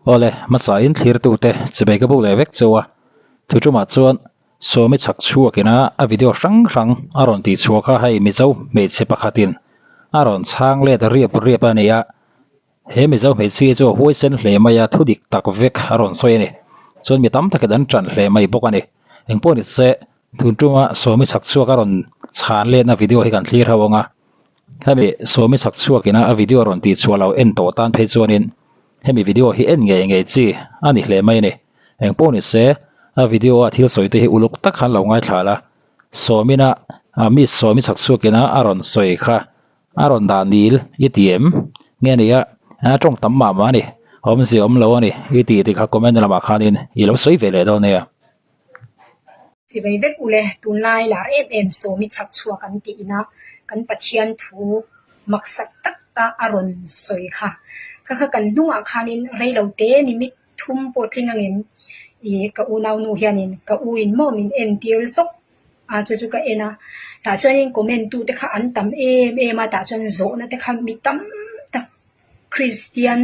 Awle, hmasain thlirtute chibei ka buk leh vek cheu a, thu tumah chuan Sawmi chhak chhuak ina a video hrang hrang a rawn tih chhuak a, hei Mizo hmeichhe pakhatin a rawn chhang let riap riap a ni a, he Mizo hmeichhia chu a huaisen hle mai a, thu dik tak vek a rawn sawi a ni. Chuan mi tam takin an tan hle mai bawk a ni. Engpawh ni se, tun tuma Sawmi chhak chhuak a rawn chhan letna video hi kan thlir ho ang a, Hemi Sawmi chhak chhuak ina a video rawn tih chhuah lo en tawh tan phei chuanin hemi video hi en ngei ngei chi a ni hle mai a ni. Eng pawh ni se, a video a thil sawi te hi uluk tak khan lo ngaithla la. Sawmina a mi Sawmi chhak chhuak ina a rawn sawi kha a rawn dah nil i ti em? Nge nia a tawng tam mah mah a ni, awmzia awm lo a ni i tih ti kha comment lamah khanin i lo sawi ve leh dawn nia. Chivei vek ule, tunlai lar em em sawmi chhak chhuak an tih ina kan Pathian thu maksak tak ta a rawn sawi kha. Kha kha kan hnungah khanin reilo te nimit thum pawh tling angem ih ka unau nu hianin ka u in maw min entir zawk a chu chu ka en a, tah chuanin comment tu te kha an tam em em a, tah chuan zawhna te kha mi tam tak Kristian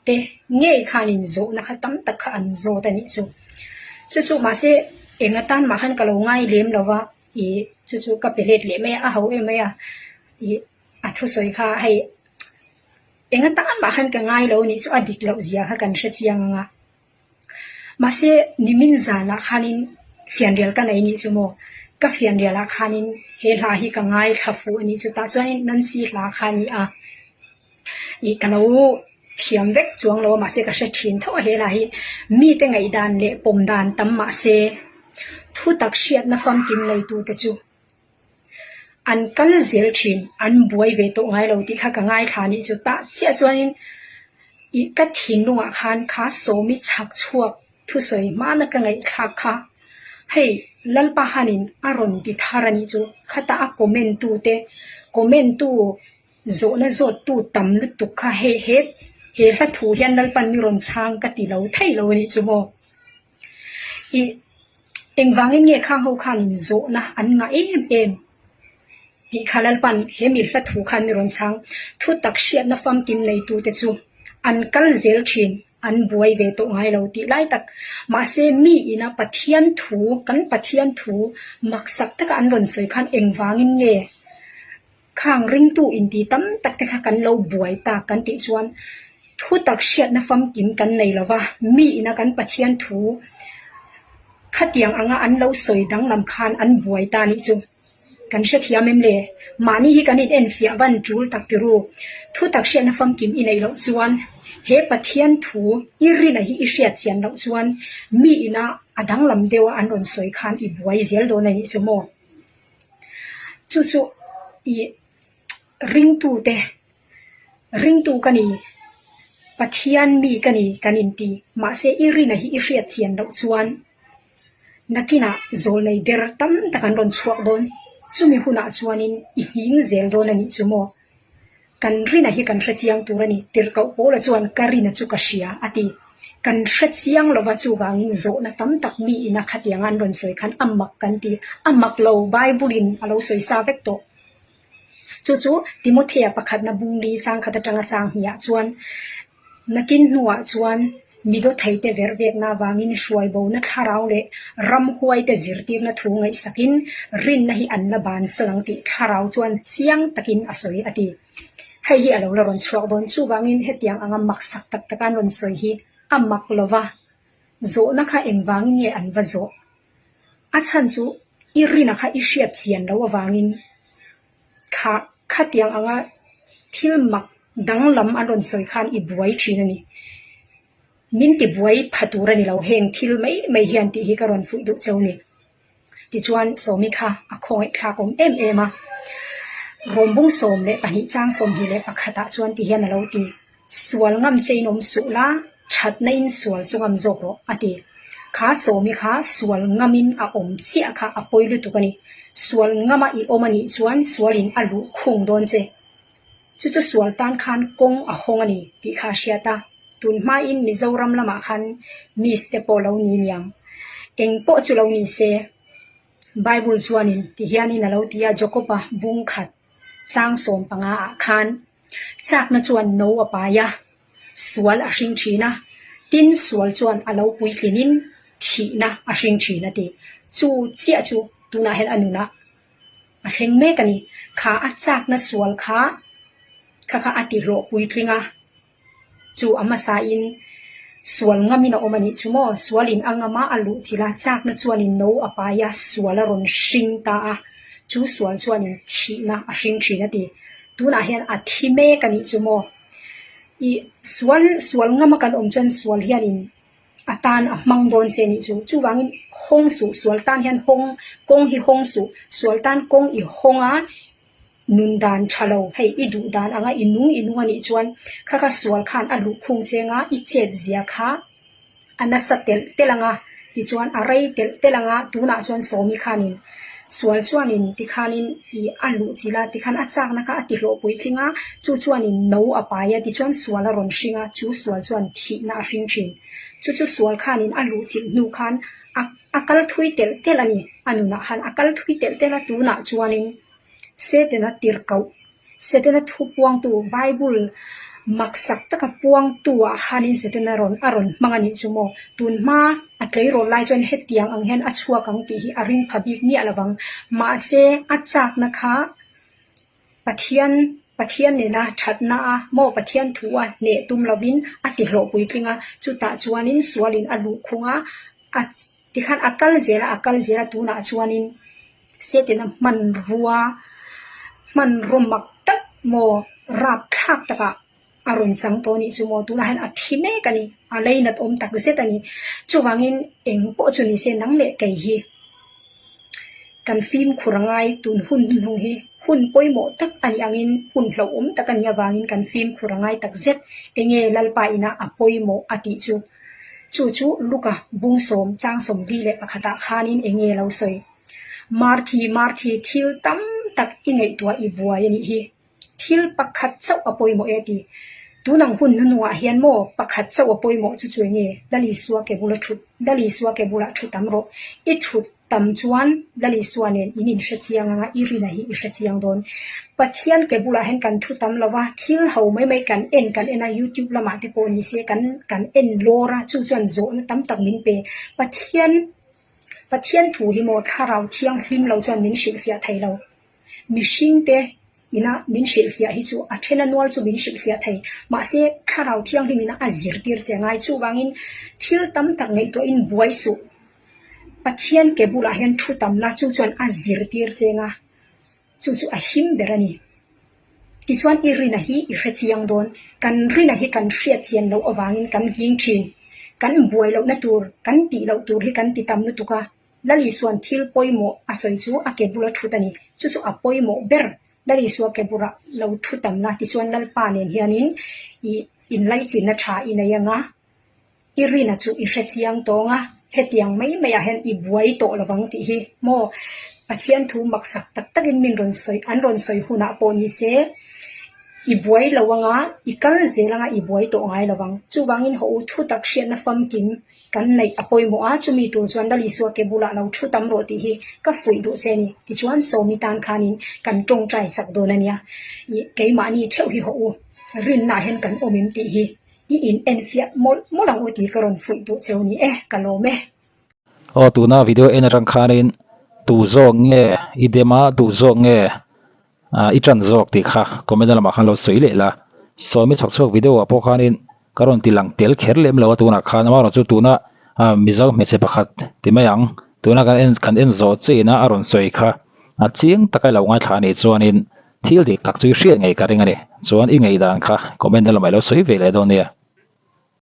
te ngei khanin zawhna kha tam tak kha an zawt a nih chu. Chu chu mahse eng atan mah khan ka lo ngai lem lo va ih chu chu ka pe let leh mai a, a ho em mai a ih a thusawi kha hei eng atan mah khan ka ngai lo a nih chu a dik loh zia kha kan hre chiang ang a. Mahse nimin zanah khanin fianrial ka nei nih chu maw? Ka fianrialah khanin he hla hi ka ngaithla fuh a nih chu. Tah chuanin Nancy hla kha a ni a. Ih ka lo thiam vek chuang lo a mahse ka hre thin tho a he hla hi mite ngaihdan leh pawm dan tam mahse thu tak hriatna famkim neitute chu an kal zel thin an buai ve tawh ngai lo tih kha ka ngaithla anih chu tah chiah chuanin ih ka thinlungah khan kha sawmi chhak chhuak thusawi hmana ka ngaihthlak kha hei Lalpa hanin a rawn ti thar anih chu khata a comment tute comment tu. Zawhna zawttu tam lutuk kha hei he he hla thu hian Lalpan mi rawn chhang ka ti lo thei lo a nih chu maw. Ih engvangin nge khang ho khanin zawhna an ngah em em tih kha Lalpan he mi hla thu khan mi rawn chhang. Thu tak hriatna famkim neitute chu an kal zel thin an buai ve tawh ngai lo tih lai tak. Mahse mi ina Pathian thu kan Pathian thu maksak taka an rawn sawi khan engvangin nge Khang ringtu inti tam tak te kha kan lo buai tak kan tih chuan thu tak hriatna famkim kan nei lo va, mi ina kan Pathian thu khatiang anga an lo sawi danglam khan an buai ta nih chu kan hrethiam em le? Mahni hi kan in enfiah van tul tak tiru. Thu tak hriatna famkim i neih loh chuan he Pathian thu i rina hi i hriat chian loh chuan mi ina a danglam deuha an rawn sawi khan i buai zel dawn a nih chu maw? Chu chu ih ringtute ringtu ka ni Pathian mi ka ni kan inti mahse i rina hi i hriat chian loh chuan nakinah zawlnei der tam tak an rawn chhuak dawn chumi hunah chuanin i nghing zel dawn a nih chu maw. Kan rina hi kan hre chiang tur a ni. Tirhkoh Paula chuan ka rina chu ka hria a ti. Kan hre chiang lova chuvangin zawhna tam tak mi ina khatiang an rawn sawi khan a mak kan ti. A mak lo, Bible-in a lo sawi sa vek tawh. Chu chu Timothea pakhatna bungli changkhat atanga chang hniah chuan Nakin hnuah chuan mi dawtheite vervekna avangin hruaibona thlarau leh ramhuaite zirtirna thu ngaihsakin rinna hi an la bansan ang tih thlarau chuan chiang takin a sawi a ti. Hei hi a lo la rawn chhuak dawn. Chuvangin hetiang anga maksak tak taka an rawn sawi hi a mak lova, zawhna kha engvangin nge an va zawh? A chhan chu i rina kha i hriat chian loh avangin Kha khatiang anga thil mak danglam an rawn sawi khan i buai thin a ni. Min ti buai pha tur a ni lo heng thil mai mai hian tih hi ka rawn fuih duh cheu ni. Tichuan Sawmi kha a khawngaih thlak awm em em a. Rawmbung 12 chang 21 ah chuan ti hian a lo ti. Sual ngam che in awm suh la, thatna in sual chu ngam zawk rawh, a ti. Kha Sawmi kha sual ngamin a awm chiah kha a pawi lutuk a ni. Sual ngama i awm a nih chuan sualin a luh khung dawn che. Chu chu sual tan khan kawng a hawng a ni tih kha a hriat a. Tun hmain Mizoram lamah khan Miss te pawh lo ni niang. Eng pawh chu lo ni se, Bible chuanin ti hianin a lo ti a, Jakob-a bung khat chang 15 ah khan, Chakna chuan no a pai a, sual a hring thin a. Tin, sual chuan a lo puitlinin thihna a hring thin a ti. Chu chiah chu tunah hian a nunah a thleng mek a ni. Kha a chakna sual kha kha kha a ti hlawh puitling a, chu a hmasain sual ngamin a awm a nih chu maw? Sualin a ngam a, a luh chilh a, chakna chuanin no a pai a, sual a rawn hring ta a, chu sual chuanin thihna a hring thin a ti. Tunah hian a thi mek a nih chu maw? I sual sual ngama kan awm chuan sual hianin a tan a hmang dawn che nih chu. Chuvangin hawng suh, sual tan hian hawng, kawng hi hawng suh. Sual tan kawng i hawng a, nun dan tha lo, hei i duh dan anga i nung i nung a nih chuan kha kha sual khan a luh khung cheng a, i chet zia kha a nasa telh telh ang a, tichuan a rei telh telh ang a, tunah chuan Sawmi khanin sual chuanin tikhanin ih a luh chilh a, tikhan a chakna kha a ti hlawh puitling a, chu chuanin no a pai a, tichuan sual a rawn hring a, chu sual chuan thihna a hring thin. Chu chu sual khanin a luh chilh hnu khan a a kal thui telh telh a ni, a nunah khan a kal thui telh telh a, tunah chuanin Setana tirhkoh Setana thu puangtu Bible maksak taka puangtu ah khanin Setana rawn a rawn hmang a nih chu maw? Tun hma a tleirawl lai chuan hetiang ang hian a chhuak ang tih hi a ring pha bik miah lovang. Mahse a chakna kha Pathian Pathian nena thatna a maw Pathian thu a hneh tum lovin a ti hlawh puitling a, chutah chuanin sualin a luh khung a, a tikhan a kal zel a a kal zel a tunah chuanin Setana hmanrua hmanraw mak tak maw rapthlak takah a rawn chang tawh anih chu maw tunah hian a thi mek a ni a leinat awm tak zet a ni chuvangin eng pawh chu ni se nang leh kei hi kan fimkhur a ngai tun hun hnuhnung hi hun pawimawh tak a nih angin hun hlauhawm tak a nih avangin kan fimkhur a ngai tak zet enge Lalpa ina a pawimawh a tih chu. Chu chu Luka bungsawm chang 41 ah khanin eng nge lo sawi? Marthi, Marthi, thil tam tak i ngaihtuah i buai a nih hi. Thil pakhat chauh a pawimawh e ti. Tunang hun hnuhnungah hian maw pakhat chauh a pawimawh chu chu eng nge? Lal Isua ke bula thut, Lal Isua ke bulah thu tam rawh. I thut tam chuan Lal Isua nen in inhre chiang anga i rina hi i hre chiang dawn. Pathian ke bulah hian kan thu tam lo va, thil ho mai mai kan en kan en a, youtube lamah te pawh ni se kan kan en lawr a, chu chuan zawhna tam tak min pe. Pathian Pathian thu hi maw thlarau thianghlim lo chuan min hrilhfiah thei lo. Mihringte ina min hrilhfiah hi chu a thena nual chu min hrilhfiah thei. Mahse thlarau thianghlim ina a zirtir che ngai. Chuvangin thil tam tak ngaihtuahin buai suh. Pathian ke bulah hian thu tam la chu chuan a zirtir cheng a, chu chu a him ber a ni. Tichuan i rina hi i hre chiang dawn. Kan rina hi kan hriat chian loh avangin kan nghing thin. Kan buai lohna tur, kan tih loh tur hi kan ti tam lutuk a. Lal Isua'n thil pawimawh a sawi chu a ke bula thut a ni. Chu chu a pawimawh ber. Lal Isua ke bulah lo thu tam la, tichuan Lalpa nen hianin i inlaichinna tha i nei ang a. I rina chu i hre chiang tawng a, hetiang mai maiah hian i buai tawh lovang tih hi maw Pathian thu maksak tak takin min rawn sawi an rawn sawi hunah pawh ni se i buai lo anga i kal zel anga i buai tawh ngai lovang. Chuvangin haw u thu tak hriatna famkim kan neih a pawimawh a, chumi tur chuan Lal Isua ke bulah lo thu tam rawh tih hi ka fuih duh che a ni. Tichuan Sawmi tan khanin kan tawngtai sak dawn a nia. Ih keimahni theuh hi haw u rinnaah hian kan awm em tih hi I in enfiah mawlh mawlh ang u tih ka rawn fuih duh cheu ni e, ka lawm e. Aw tuna video en atang khanin tu zawk nge i dem a, tu zawk nge i tan zawk tih kha comment lamah khan lo sawi leh la. Sawmi chhak chhuak video ah pawh khanin ka rawn ti lang tel kher lem lo a tunah khan amaherawh chu tuna Mizo hmeichhe pakhat ti mai ang tuna kan en kan en zawh chiin a a rawn sawi kha a chiang taka i lo ngaithla a nih chuanin Thil dik tak chu i hriat ngei ka ring a ni. Chuan i ngei dan kha comment na lamah i lo sawi ve leh dawn nia.